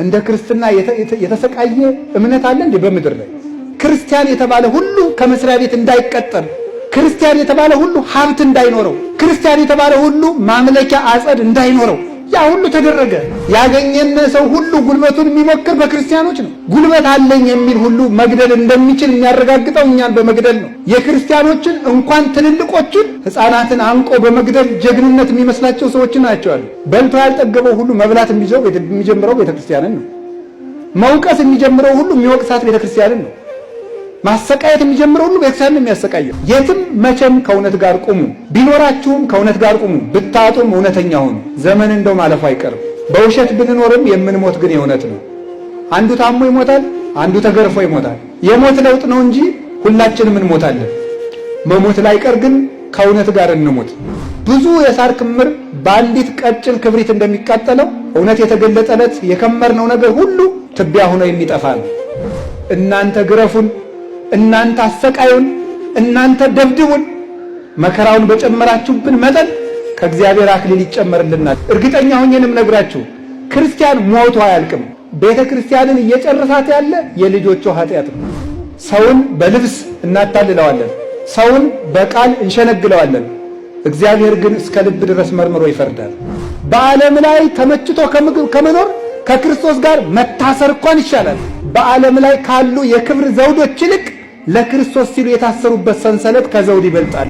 እንደ ክርስትና የተሰቃየ እምነት አለ እንዴ በምድር ላይ? ክርስቲያን የተባለ ሁሉ ከመስሪያ ቤት እንዳይቀጠር፣ ክርስቲያን የተባለ ሁሉ ሀብት እንዳይኖረው፣ ክርስቲያን የተባለ ሁሉ ማምለኪያ አጸድ እንዳይኖረው ያ ሁሉ ተደረገ። ያገኘን ሰው ሁሉ ጉልበቱን የሚሞክር በክርስቲያኖች ነው። ጉልበት አለኝ የሚል ሁሉ መግደል እንደሚችል የሚያረጋግጠው እኛን በመግደል ነው። የክርስቲያኖችን እንኳን ትልልቆችን ሕፃናትን አንቆ በመግደል ጀግንነት የሚመስላቸው ሰዎችን ናቸዋል። በልቶ ያልጠገበው ሁሉ መብላት የሚጀምረው ቤተክርስቲያንን ነው። መውቀስ የሚጀምረው ሁሉ የሚወቅሳት ቤተክርስቲያንን ነው። ማሰቃየት የሚጀምረው ሁሉ ቤተክርስቲያን ነው የሚያሰቃየው። የትም መቼም ከእውነት ጋር ቁሙ። ቢኖራችሁም ከእውነት ጋር ቁሙ፣ ብታጡም እውነተኛ ሁኑ። ዘመን እንደው ማለፉ አይቀርም። በውሸት ብንኖርም የምንሞት ግን የእውነት ነው። አንዱ ታሞ ይሞታል፣ አንዱ ተገርፎ ይሞታል። የሞት ለውጥ ነው እንጂ ሁላችንም እንሞታለን። መሞት ላይቀር ግን ከእውነት ጋር እንሞት። ብዙ የሳር ክምር በአንዲት ቀጭን ክብሪት እንደሚቃጠለው እውነት የተገለጠለት የከመርነው ነገር ሁሉ ትቢያ ሆኖ የሚጠፋ ነው። እናንተ ግረፉን፣ እናንተ አሰቃዩን፣ እናንተ ደብድቡን፣ መከራውን በጨመራችሁብን መጠን ከእግዚአብሔር አክሊል ይጨመርልናል። እርግጠኛ ሆኜንም ነግራችሁ ክርስቲያን ሞቶ አያልቅም። ቤተ ክርስቲያንን እየጨረሳት ያለ የልጆቹ ኃጢአት ነው። ሰውን በልብስ እናታልለዋለን፣ ሰውን በቃል እንሸነግለዋለን። እግዚአብሔር ግን እስከ ልብ ድረስ መርምሮ ይፈርዳል። በዓለም ላይ ተመችቶ ከምግብ ከመኖር ከክርስቶስ ጋር መታሰር እንኳን ይሻላል። በዓለም ላይ ካሉ የክብር ዘውዶች ይልቅ ለክርስቶስ ሲሉ የታሰሩበት ሰንሰለት ከዘውድ ይበልጣል።